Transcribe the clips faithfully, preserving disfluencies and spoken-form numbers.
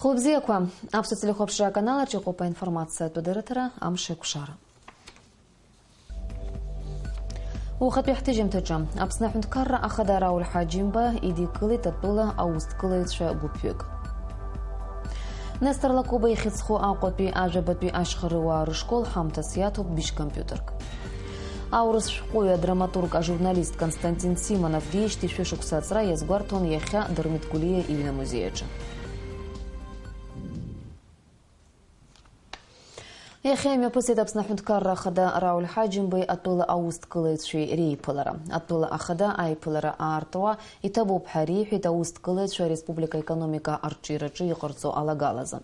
Хәылбзиақәа, аԥсуа телехәаԥшра аканалаҿ иҟоуп аинформациатә дырраҭара Амш еиқәшара. Уахатәи ҳҭыжьымҭаҿы, Аԥсны аҳәынҭқарра ахада Рауль Ҳаџьымба идикылеит атәыла аусҭкылаҩцәа гәыԥҩык. Нестор Лакоба ихьыӡхо Аҟәатәи ажәабатәи ашьхарыуаа рышкол ҳамҭас иаҭоуп быжь компиутерк. Аурыс шәҟәыҩҩы, адраматург, ажурналист Константин Симонов диижьҭеи шәышықәса аҵра иазгәарҭон иахьа Дырмит Гәлиа иҩны амузеи аҿы. Иахьа имҩаԥысит Аԥсны аҳәынҭқарра ахада Рауль Ҳаџьымбеи атәыла аусҭкылаҩцәеи реиԥылара. Атәыла ахада аиԥылара аартуа иҭабуп ҳәа реиҳәеит аусҭкылаҩцәа ареспублика аекономика арҿиараҿы иҟарҵо алагалазы.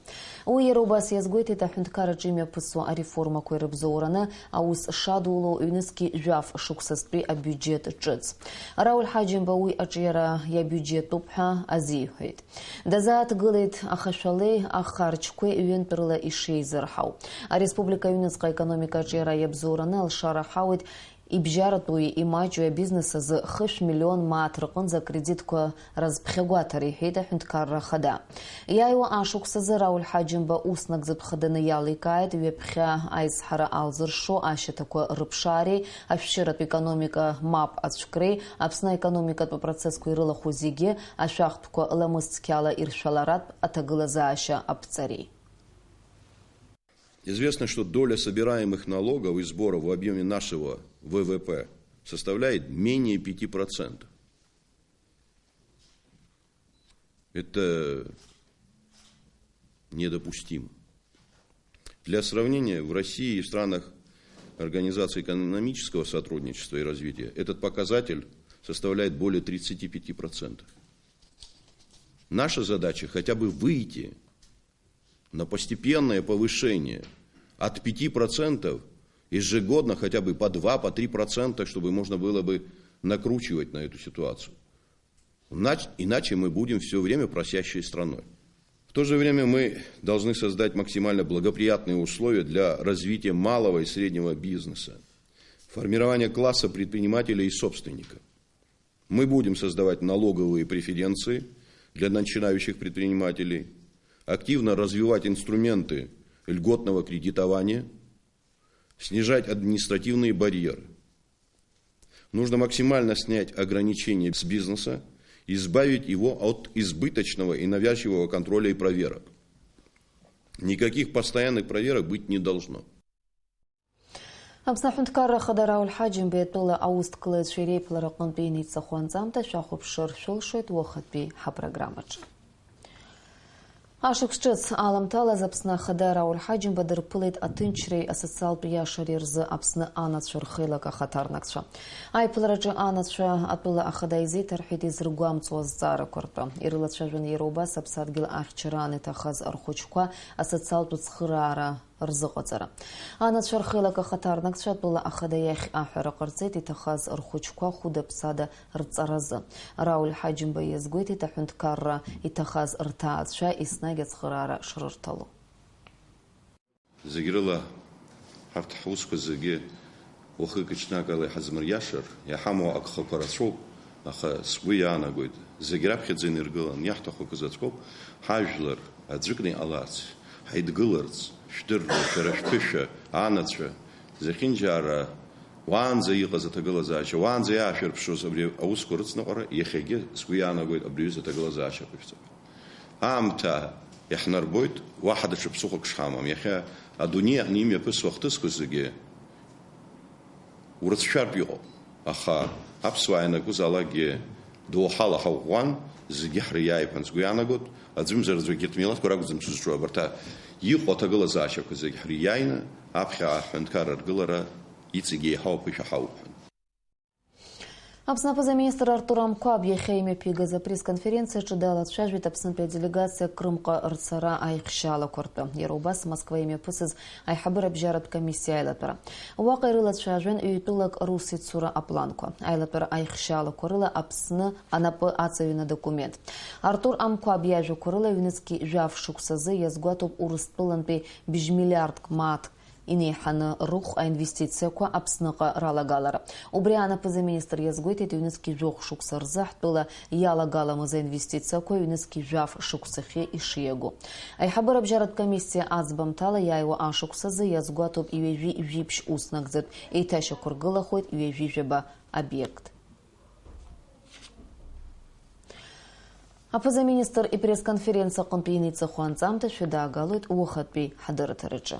Уи иара убас иазгәеиҭеит аҳәынҭқарраҿы имҩаԥысуа ареформақәа ирыбзоураны аус шадуло ҩнызқьи жәаф шықәсазтәи абиуџьет ҿыц. Рауль Ҳаџьымба уи аҿиара иабиуџьеттәуп ҳәа азиҳәеит. Дазааҭгылеит ахашәалеи ахарџьқәеи ҩынтә рыла ишеизырҳау. Ареспублика аҩныҵҟа аекономика аҿиара иабзоураны алшара ҳауеит ибжьаратәуи имаҷҩи абизнес азы хышә миллион мааҭ рҟынӡа акредитқәа разԥхьагәаҭар, иҳәеит аҳәынҭқарра ахада. Иааиуа ашықәс азы Рауль Ҳаџьымба ус нагӡатә хаданы иаликааит ҩаԥхьа аизҳара алзыршо ашьаҭақәа рыԥшаареи, ашәшьыратә економика мап ацәкреи, Аԥсны аекономикатә процессқәа ирылахәу зегьы ашәахтәқәа ламыс цқьала иршәаларатә аҭагылазаашьа аԥҵареи. Известно, что доля собираемых налогов и сборов в объеме нашего В В П составляет менее пяти процентов. Это недопустимо. Для сравнения, в России и в странах Организации экономического сотрудничества и развития этот показатель составляет более тридцати пяти процентов. Наша задача хотя бы выйти на постепенное повышение от пяти процентов ежегодно, хотя бы по два, по три процента, чтобы можно было бы накручивать на эту ситуацию. Инач-, иначе мы будем всё время просящей страной. В то же время мы должны создать максимально благоприятные условия для развития малого и среднего бизнеса, формирования класса предпринимателей и собственников. Мы будем создавать налоговые преференции для начинающих предпринимателей, активно развивать инструменты льготного кредитования, снижать административные барьеры. Нужно максимально снять ограничения с бизнеса, избавить его от избыточного и навязчивого контроля и проверок. Никаких постоянных проверок быть не должно. Аԥсны аҳәынҭқарра ахада Рауль Ҳаџьымбеи атәыла аусҭкылаҩцәеи реиԥылара аҟынтәи инеиҵахо анҵамҭа шәахәаԥшыр шәылшоит уахатәи ҳапрограммаҿы. Ашықәс ҿыц аламҭалаз Аԥсны ахада Рауль Ҳаџьымба дырԥылеит аҭынчреи асоциалтә иашареи рзы Аԥсны анацәа рхеилак ахаҭарнакцәа. Аиԥылараҿы анацәа атәыла ахада изеиҭарҳәеит изыргәамҵуа азҵаарақәа ртәы. Ирылацәажәон иара убас аԥсадгьыл ахьчараан иҭахаз рхәыҷқәа асоциалтә цхыраара рзыҟаҵара. Анацәа рхеилак ахаҭарнакцәа атәыла ахада иахь аҳәара ҟарҵеит иҭахаз рхәыҷқәа хәыда-ԥсада рҵаразы. Рауль Ҳаџьымба иазгәеиҭеит аҳәынҭқарра иҭахаз рҭаацәа еснагь ацхыраара шрырҭало. Зегь рыла ҳарҭ ҳусқәа зегьы уахыки-ҽнаки ала иҳазмыриашар, иҳамоу агхақәа рацәоуп, аха сгәы иаанагоит, зегь раԥхьаӡа инаргылан, иаҳҭаху акы заҵәык ауп, ҳажәлар аӡәыкны иҟаларц, ҳаидгыларц, шәдырра, шәара шәԥышәа, анацәа, зехьынџьаара уаанӡа иҟаз аҭагылазаашьа, уаанӡа иаашәырԥшуаз абри аусқәа рыцныҟәара, иахьагьы сгәы иаанагоит абри аҩыза аҭагылазаашьақәа шәҵатәуп. Аамҭа иаҳнарбоит, уаҳа даҽа ԥсыхәак шҳамам. Иахьа адунеи аҟны имҩаԥысуа ахҭысқәа зегьы урыцәшәартә иҟоуп. Аха аԥсуаа ианакәызаалакгьы доуҳала ҳаӷәӷәан, зегьы ҳриааип ҳәа сгәы иаанагоит. Аӡәымзар аӡәы егьырҭ милаҭқәа ракәӡам сызҿу, абарҭ иҟоу аҭагылазаашьақәа зегьы ҳриааины, аԥхьа аҳәынҭқарра аргылара иҵегь еиҳау аԥышәа ҳауп ҳәа. Аԥсны аԥыза-министр Артур Амқәаб иахьа имҩаԥигаз апресс-конференциаҿы далацәажәеит Аԥснытәи аделегациа Крымҟа рцара аихшьаалақәа ртәы, иара убас Москва имҩаԥысыз аиҳабыра бжьаратә комиссиа аилатәара. Уаҟа ирылацәажәан ҩтәылак рус ицура апланқәа. Аилатәара аихшьаалақәа рыла Аԥсны анапы аҵаҩын адокумент. Артур Амқәаб иажәақәа рыла, ҩнызқьи жәаф шықәсазы иазгәаҭоуп Урыстәылантәи бжь миллиардк мааҭ инеиҳаны рыхә аинвестициақәа Аԥсныҟа ралагалара. Убри аан аԥыза-министр иазгәеиҭеит, ҩнызқь жәохә шықәса рзы ҳтәыла иалагаламыз аинвестициақәа ҩнызқь жәаф шықәсахьы ишиаго. Аиҳабыра абжьаратә комиссиа аӡбамҭала иааиуа ашықәс азы иазгәаҭоуп ҩажәи жәиԥшь ус нагӡатә, еиҭашьақәыргылахоит ҩажәи жәаба обиект. Аԥыза-министр ипресс-конференц аҟынтәи иниҵахо анҵамҭа шәыдаагалоит уахатәи ҳадырраҭараҿы.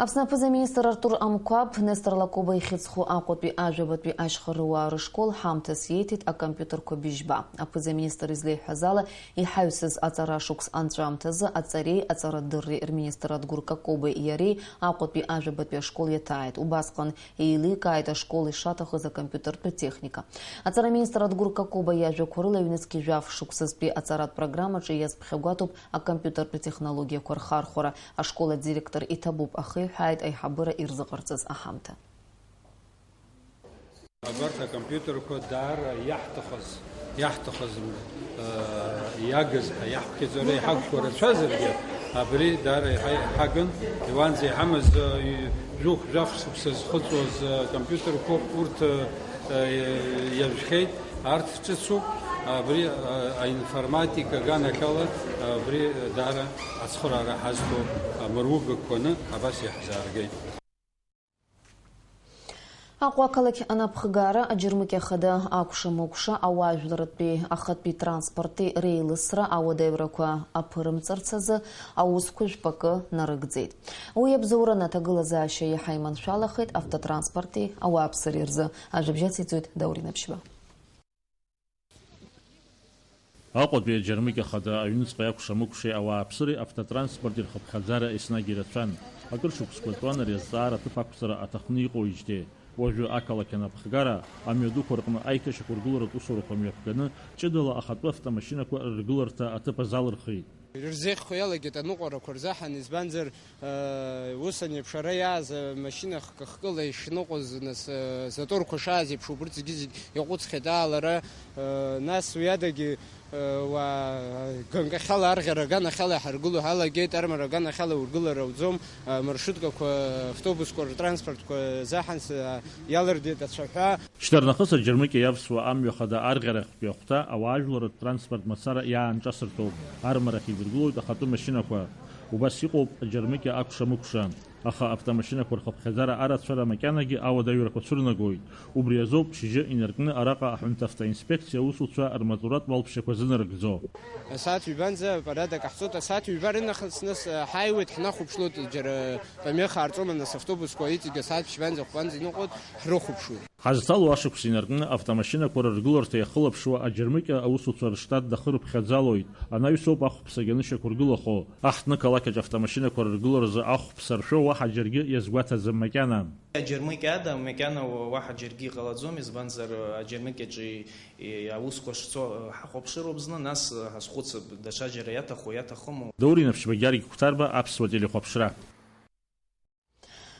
Аԥсны аԥыза-министр Артур Амқәаб Нестор Лакоба ихьыӡхо Аҟәатәи ажәабатәи ашьхарыуаа рышкол ҳамҭас иеиҭеит акомпиутерқәа быжьба. Аԥыза-министр излеиҳәаз ала, иҳаҩсыз аҵара шықәс анҵәамҭазы аҵареи аҵарадырреи рминистр Адгәыр Какобеи иареи Аҟәатәи ажәабатәи ашкол иаҭааит. Убасҟан еиликааит ашкол ишаҭахыз акомпиутертә техника. Аҵара аминистр Адгәыр Какоба иажәақәа рыла, ҩнызқь жәаф шықәсазтәи аҵаратә программаҿы иазԥхьагәаҭоуп акомпиутертә технологиақәа рхархәара. Ашкол адиректор иҭабуп, аха иҳәааит аиҳабыра ирзыҟарҵаз аҳамҭа. Абарҭ акомпиутерқәа даара иаҳҭахыз, иаҳҭахыз, э, иагыз ҳәа иаҳԥхьаӡо реиҳагқәа рацәазаргьы, абри даара иаҳа иҳагын, уанӡа иҳамаз, э, жәохә-жәаф шықәса зхыҵуаз, э, компиутерқәоуп, урҭ, э, э, иажәхьеит, арҭ ҿыцуп, абри, э, аинформатика аганахьала, абри даара ацхыраара ҳазҭо, э, мыругақәаны абас иаҳзааргеит. Аҟәа ақалақь анапхгара аџьармыкьа хада акәша-мыкәша ауаажәларратәи ахатәи транспорти реилысра ауадаҩрақәа аԥырымҵарц азы аусқәа жәпакы нарыгӡеит. Уи абзоураны аҭагылазаашьа иаҳа иманшәалахеит автотранспорти ауааԥсыреи рзы. Ажәабжь ациҵоит Даур Инаԥшьба. Аҟәатәи аџьармыкьа хада аҩныҵҟа иакәша-мыкәшеи ауааԥсыреи автотранспорти рхыԥхьаӡара еснагь ирацәан. Акыр шықәсқәа ртәуан ари азҵаара аҭыԥ ақәҵара аҭахны иҟоуижьҭеи. Уажәы ақалақь анапхгара амҩадуқәа рҟны аиҭашьақәыргыларатә усурақәа мҩаԥганы, ҷыдала ахатәы автомашьынақәа рыргыларҭа аҭыԥ азалырхит. Ирзеиӷьхо иалагеит аныҟәарақәа рзаҳан, избанзар, Ус анеиԥш ара иааз амашьына хкы-хкыла ишныҟәоз, нас, заторқәа шааз еиԥш, убырҭ зегьы-зегь иаҟәыҵхьеит аалара. Нас уи адагьы, уа, ганкахьала, арӷьара аганахьала иҳаргыло ҳалагеит, армара аганахьала ургылара ауӡом, маршруткақәа, автобусқәа ртранспортқәа заҳан с-, иалырдеит ацәаҳәа. Шьҭарнахыс аџьармыкьа иавсуа амҩа хада арӷьарахьтәи ахәҭа ауаажәларратә транспорт мацара иаанҿасырҭоуп, армарахь идыргылоит ахатәы машьынақәа. Убас иҟоуп аџьармыкьа акәша-мыкәша. Аха автомашьынақәа рхыԥхьаӡара арацәара макьанагьы ауадаҩрақәа цәырнагоит. Убри азоуп шьыжьы инаркны араҟа аҳәынҭавтоинспекциа аусуцәа рмаҵуратә уалԥшьақәа зынарыгӡо. Асааҭ ҩбанӡа апарадак ҟаҳҵоит, асааҭ ҩба рынахыс нас, ҳааиуеит, ҳнахәаԥшлоит, џьара помеха аарҵома, нас, автобусқәа иҵегь асааҭ ԥшьбанӡа, хәбанӡа иныҟәоит, ҳрыхәаԥшуеит. Ҳазҭалоу ашықәс инаркны автомашьынақәа рыргыларҭа иахылаԥшуа аџьармыкьа аусуцәа рыштат дахырыԥхьаӡалоит, анаҩсоуп ахәԥсагьы анышьақәыргылахо. Аҳҭны-қалақь аҿы автомашьынақәа рыргыларазы ахәԥса ршәо уаҳа џьаргьы иазгәаҭаӡам макьана. Аџьармыкьа ада макьана уа-, уаҳа џьаргьы иҟалаӡом, избанзар, аџьармыкьаҿы, и-, аусқәа шцо, ҳахәаԥшыроуп зны, нас, ҳазхәыцып, даҽаџьара иаҭаху, иаҭахыму. Даур Инаԥшьба, Георги Қәҭарба, Аԥсуа телехәаԥшра.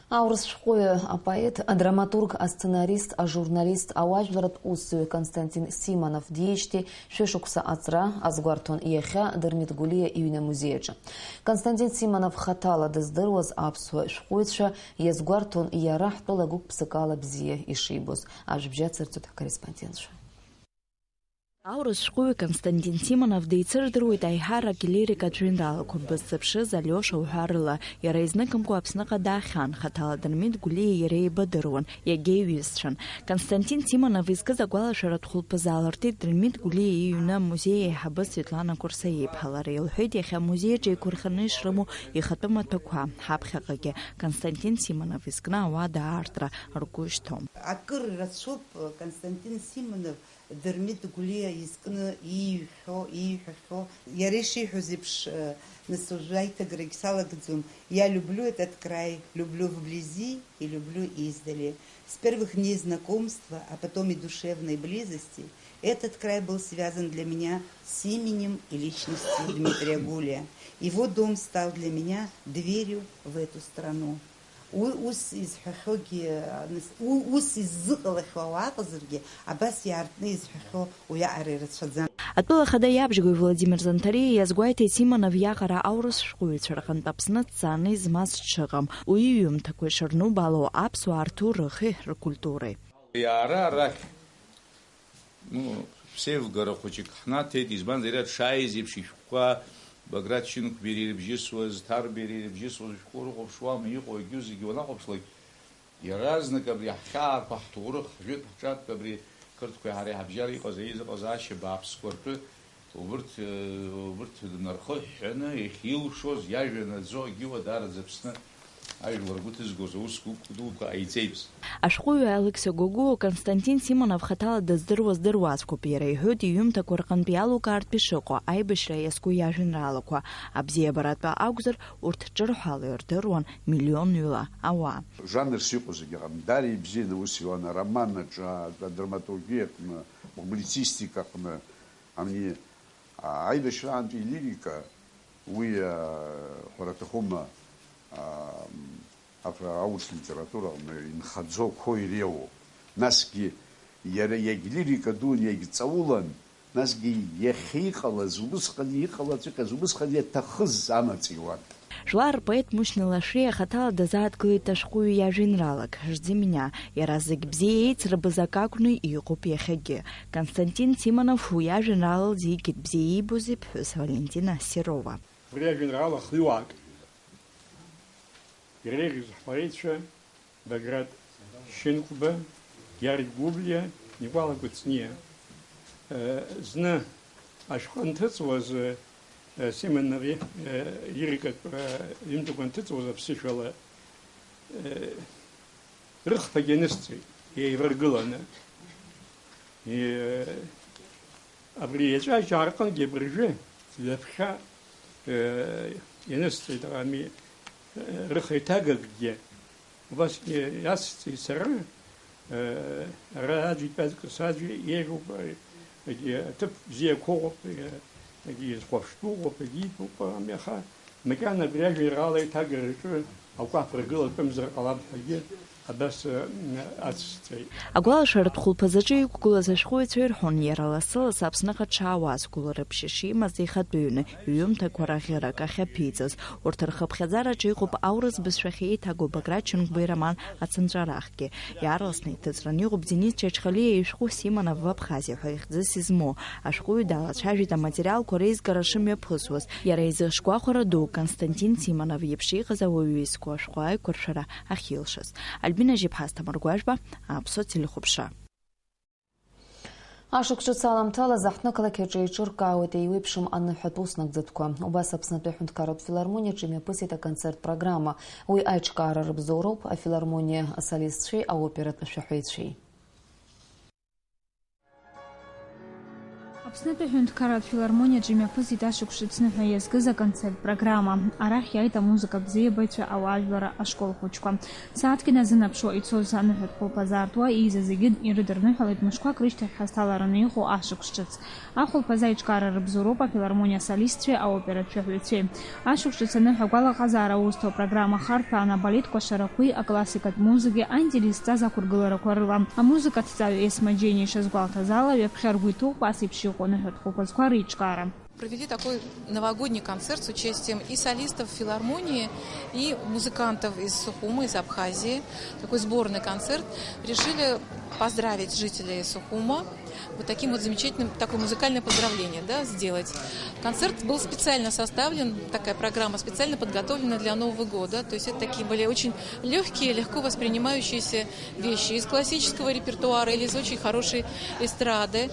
Аурыс шәҟәыҩҩы, апоет, адраматург, асценарист, ажурналист, ауаажәларратә усзуҩ Константин Симонов диижьҭеи шәышықәса аҵра азгәарҭон иахьа Дырмит Гәлиа иҩны амузеи аҿы. Константин Симонов хаҭала дыздыруаз аԥсуа шәҟәыҩҩцәа иазгәарҭон иара ҳтәыла гәык-ԥсыкала бзиа ишибоз. Ажәабжь ацырҵоит ҳкорреспондентцәа. Аурыс шәҟәыҩҩы Константин Симонов деицырдыруеит аиҳарак илирикатә жәеинраалақәа Быззыԥшыз, Алиоша уҳәа рыла. Иара изныкымкәа Аԥсныҟа даахьан, хаҭала Дырмит Гәлиеи иареи еибадыруан, иагьа иҩызцәан. Константин Симонов изкыз агәалашәаратә хәылԥазы аалыртит Дырмит Гәлиа иҩны амузеи аиҳабы Светлана Курсаиԥҳа. Лара илҳәеит, иахьа амузеи аҿы еиқәырханы ишрымоу ихатәы маҭәақәа. Ҳаԥхьаҟагьы Константин Симонов изкны ауада аартра ргәы ишьҭоуп. Акыр рацәоуп Константин Симонов Дырмит Гәлиа изкны ииҳәо, ииҳәахьоу. Иара ишиҳәоз еиԥш, э, нас уажәы аиҭагарагь салагӡом. Я люблю этот край, люблю вблизи и люблю издали. С первых дней знакомства, а потом и душевной близости, этот край был связан для меня с именем и личностью Дмитрия Гулия. Его дом стал для меня дверью в эту страну. Уи ус изҳәахьоугьы, нас, у-, ус иззыҟалахьоу ауаа ыҟазаргьы, абас иаартны изҳәахьоу уиаҟара ирацәаӡам. Атәыла ахада иабжьгои Владимир Занҭариа иазгәеиҭеит Симонов иаҟара аурыс шәҟәыҩҩцәа рҟынтә Аԥсны дцаны измаз дшыҟам, уи иҩымҭақәа ишырнубало аԥсуаа рҭоурых ркультуреи. Иара арахь, ну, ԥсеивгара хәыҷык ҳнаҭеит, избанзар, иара дшааиз еиԥш ишәҟәқәа, Баграт Шьынқәба иара ирыбжьысуаз, Ҭарба иара ирыбжьысуаз шәҟәқәа урыхәаԥшуама иҟоу, егьу зегьы уанахәаԥшлак, иаразнак абри ҳхьаақәа, ҳҭоурых, ҳжәытә, ҳҿатә, абри қырҭқәеи ҳареи ҳабжьара иҟаз аизыҟазаашьа бааԥсқәа ртәы, убырҭ, э, убырҭ нархыҳәҳәаны иахьилшоз, иажәа наӡо, егьиуа даараӡа Аԥсны ажәлар ргәы ҭызгоз аус гәык-, дуқәа ҟаиҵеит. Ашәҟәыҩҩы Алықьса Гогәуа Константин Симонов хаҭала дыздыруаз дыруазқәоуп, иара иҳәоит иҩымҭақәа рҟынтә иалукаартә ишыҟоу аибашьра иазку иажәеинраалақәа, абзиабаратәы акәзар, урҭ ҿырҳәала ирдыруан миллионҩыла ауаа. Жанрс иҟоу зегьы ыҟам. Дариа ибзианы аус иуан ароман аҿы, адраматургиа аҟны, апублицистика аҟны, ани, а, аибашьраантәи илирика, уи, а, ҳәара аҭахума, а, м, афра-, аурыс литература аҟны инхаӡо ақәоу иреиуоуп. Насгьы иара иагьлирика дун, иагьҵаулан, насгьы иахьа иҟалаз, убысҟан иҟалаҵәҟьаз, убысҟан иаҭахыз амаҵ иуан. Жәлар рпоет Мушьни Лашәриа хаҭала дазааҭгылеит ашәҟәыҩҩы иажәеинраалак, «Жди меня». Иара зегь бзиа еицырбаз акы акәны иҟоуп иахьагьы. Константин Симонов уи иажәеинраала лзы игеит бзиа иибоз иԥҳәыс Валентина Серова. Убри ажәеинраала хҩуаак иреиӷьыз ҳпоетцәа Баграт Шьынқәба, Георги Гәыблиа, Никәала Кәыҵниа. Э, зны ашәҟәы анҭыҵуаз, э, Симонови, э, лирикатә, э, ҩымҭақәа анҭыҵуаз аԥсышәала, э, рыхԥагьы анысҵеит, еиваргыланы. Э, абри иаҵәа аҿы аараҟангьы абыржәы ҩаԥхьа, э, ианысҵеит, ами, э, рыха иҭагакгьы. Убасгьы иацсҵеит сара, э, ара аӡәы итәазкыз аӡәы еиӷьуп, егьи аҭыԥ бзиақәа ыҟоуп, егьи зхәаԥштәы ыҟоуп, егьи итәуп, ами, аха макьана абри ажәеинраала иҭагараҿы акәаԥ ргылатәымзар ҟалап ҳәагьы абас, э, ацсҵеит. Агәалашәаратә хәылԥазаҿы иқәгылаз ашәҟәыҩҩцәа ирҳәон, иара лассы-лассы Аԥсныҟа дшаауаз, гәыларыԥшьа шимаз ихатәыҩны, иҩымҭақәа раӷьарак ахьаԥиҵаз. Урҭ рхыԥхьаӡараҿы иҟоуп аурыс бызшәахь еиҭагоу Баграт Шьынқәба ироман Ацынҵәарахгьы. Иаарласны иҭыҵраны иҟоуп Денис Чачхалиа ишәҟәы Симонов в Абхазии ҳәа ихьӡыс измоу. Ашәҟәыҩҩы далацәажәеит аматериалқәа реизгара шымҩаԥысуаз. Иара изы шгәахәара ду Константин Симонов иеиԥш иҟаз ауаҩы изку ашәҟәы аиқәыршәара ахьилшаз. Альбина Жьыԥҳа, Асҭамыр Гәажәба, Аԥсуа телехәаԥшра. Ашықәс ҿыц аламҭалаз аҳҭнықалақь аҿы еиҿыркаауеит еиуеиԥшым аныҳәатә уснагӡатәқәа. Убас Аԥснытәи аҳәынҭқарратә филармониаҿы имҩаԥысит аконцерттә программа. Уи аиҿкаара рыбзоуроуп афилармониа асолистцәеи аоператә шәаҳәаҩцәеи. Аԥснытәи аҳәынҭқарратә филармониаҿы имҩаԥысит ашықәс ҿыц ныҳәа иазкыз аконцерттә программа. Арахь иааит амузыка бзиабаҩцәа, ауаажәларра ашкол хәыҷқәа. Сааҭк иназынаԥшуа ицоз аныҳәатә хәылԥазы аартуа, еизаз зегьы ирыдырныҳәалеит мышқәак рышьҭахь ҳазҭалараны иҟоу ашықәс ҿыц. Ахәылԥазы аиҿкаара рыбзоуроуп афилармониа асолистцәеи аоператә шәаҳәаҩцәеи. Ашықәс ҿыц аныҳәа агәалаҟазаара аусҭо апрограмма ахарҭәаан абалетқәа шарақәеи аклассикатә музыкеи аинтерес зҵаз ақәыргыларақәа рыла. Амузыкаҭҵааҩ Есма Џьениа ишазгәалҭаз ала, ҩаԥхьа ргәы иҭоуп ас еиԥш иҟоу аныҳәатә хәылԥазқәа реиҿкаара. Провели такой новогодний концерт с участием и солистов филармонии, и музыкантов из Сухума, из Абхазии. Такой сборный концерт. Решили поздравить жителей Сухума вот таким вот замечательным, такое музыкальное поздравление, да, сделать. Концерт был специально составлен, такая программа специально подготовлена для Нового года. То есть это такие были очень лёгкие, легко воспринимающиеся вещи из классического репертуара или из очень хорошей эстрады.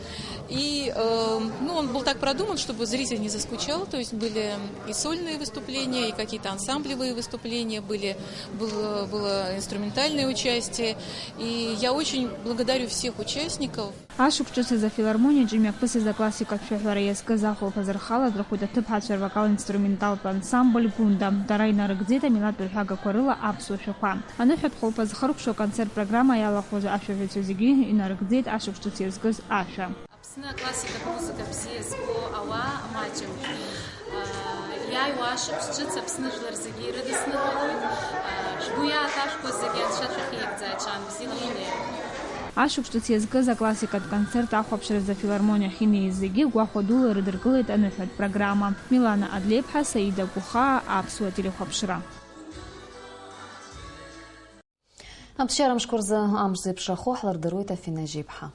И, э, ну, он был так продуман, чтобы зритель не заскучал. То есть были и сольные выступления, и какие-то ансамблевые выступления были, было, было инструментальное участие. И я очень благодарю всех участников. Ашықәс ҿыц азы афилармониаҿы имҩаԥысыз аклассикатә шәаҳәара иазкыз ахәылԥазы рхала дырхәеит аҭыԥҳацәа рвокал-инструменталтә ансамбль Гәында. Дара инарыгӡеит амилаҭтә рҳәагақәа рыла аԥсуа шәақәа. Аныҳәатә хәылԥазы хыркәшоу аконцерттә программа иалахәыз ашәаҳәаҩцәа зегьы инарыгӡеит ашықәс ҿыц иазкыз ашәа. Аԥсны аклассикатә музыка бзиа зку ауаа маҷым. Иааиуа ашықәс ҿыц Аԥсны жәлар зегьы ирыдысныҳәалоит. Шәгәы иааҭашәкуа зегьы Анцәа шәахьеигӡа, аҽаанбзиала шәнеи. Ашықәс ҿыц иазкыз аклассикатә концерт ахәаԥшразы афилармониахь инеиз зегьы гәахәа дула ирыдыркылеит аныҳәатә программа. Милана Адлеиԥҳа, Саида Гәхаа, Аԥсуа телехәаԥшра. Аԥсшьара мшқәа рзы амш зеиԥшрахо ҳлырдыруеит Афина Жьеиԥҳа.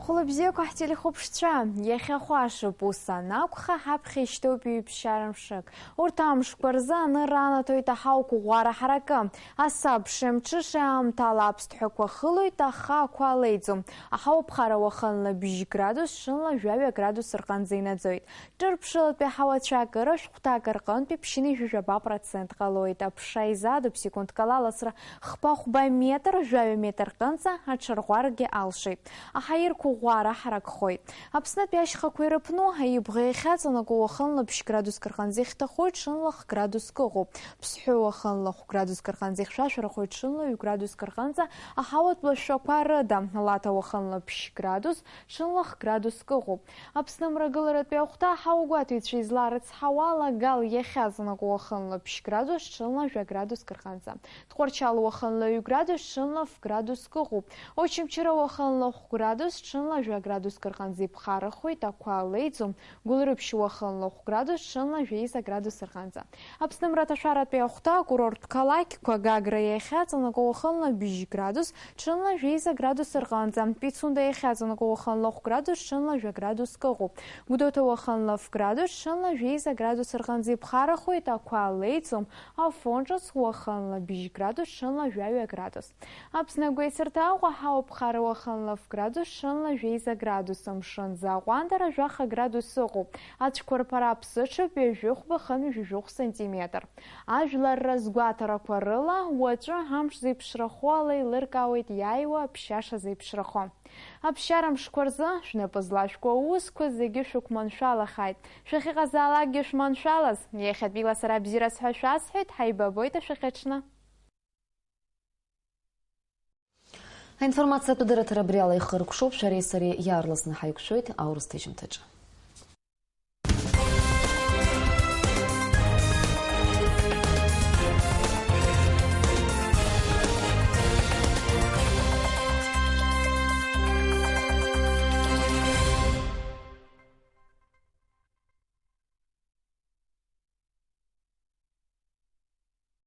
Хәлыбзиақәа ҳтелехәаԥшцәа, иахьа хәашоуп, ус анакәха, ҳаԥхьа ишьҭоуп ҩаԥшьара мшык. Урҭ амшқәа рзы анырра анаҭоит аҳауа қәыӷәӷәара ҳаракы. Асабшеи амҽышеи аамҭала аԥсҭҳәақәа хылоит, аха ақәа леиӡом. Аҳауа ԥхара уахынла бжь градус, ҽынла жәаҩа градус рҟынӡа инаӡоит. Ҿырԥшылатәи аҳауацәа акыра шәҟәҭак рҟынтәи ԥшьынҩажәи жәаба процент ҟалоит. Аԥша изаатуп секундк ала аласра хԥа-хәба метр, жәаҩа метр рҟынӡа аҽарӷәӷәаргьы алшоит. Аҳаирқәа ӷәӷәара ҳаракхоит. Аԥснытәи ашьхақәа ирыԥну аибӷа иахьаҵанакуа уахынла ԥшь градуск рҟынӡа ихьҭахоит, ҽынла х-градуск ыҟоуп. Ԥсҳәы уахынла хә-градуск рҟынӡа ихьшәашәарахоит, ҽынла ҩ-градуск рҟынӡа аҳауатә лашәақәа рыда. Лаҭа уахынла ԥшь градус, ҽынла х-градуск ыҟоуп. Аԥсны мрагыларатәи ахәҭа аҳауагәаҭаҩцәа изларыцҳауа ала, Гал иахьаҵанакуа уахынла ԥшь градус, ҽынла жәа градуск рҟынӡа. Тҟәарчал уахынла ҩ-градус, ҽынла ф-градуск ыҟоуп. Очамчыра уахынла хә-градус, ҽынла жәа градуск рҟынӡа иԥхарахоит, ақәа леиӡом. Гәылрыԥшь уахынла хә-градус, ҽынла жәеиза градус рҟынӡа. Аԥсны мраҭашәаратәи ахәҭа акурорттә қалақьқәа, Гагра иахьаҵанакуа уахынла бжь градус, ҽынла жәеиза градус рҟынӡа. Пицунда иахьаҵанакуа уахынла хә-градус, ҽынла жәа градуск ыҟоуп. Гәдоуҭа уахынла ф-градус, ҽынла жәеиза градус рҟынӡа иԥхарахоит, ақәа леиӡом. Афон ҿыц уахынла бжь градус, ҽынла жәаҩа градус. Аԥсны агәеисырҭа Аҟәа аҳауа ԥхара уахынла ф-градус, ҽынла жәеиза градус, амшын аӡы аҟәандара жәаха градус ыҟоуп, ацәқәырԥара аԥсыҽуп ҩажәи хәба хынҩажәи жәохә сантиметр. Ажәлар разгәаҭарақәа рыла, уаҵәы амш зеиԥшрахо ала еилыркаауеит иааиуа аԥшьаша зеиԥшрахо. Аԥсшьара мшқәа рзы шәнапы злашәкуа аусқәа зегьы шәықәманшәалахааит. Шәахьыҟазаалакгьы шәманшәалаз, иахьатәиала сара бзиараз ҳәа шәасҳәеит, ҳаибабоит ашәахьаҽны. Аинформациатә дырраҭара абри ала ихыркәшоуп, шәареи сареи иаарласны ҳаиқәшәоит аурыс ҭыжьымҭаҿы.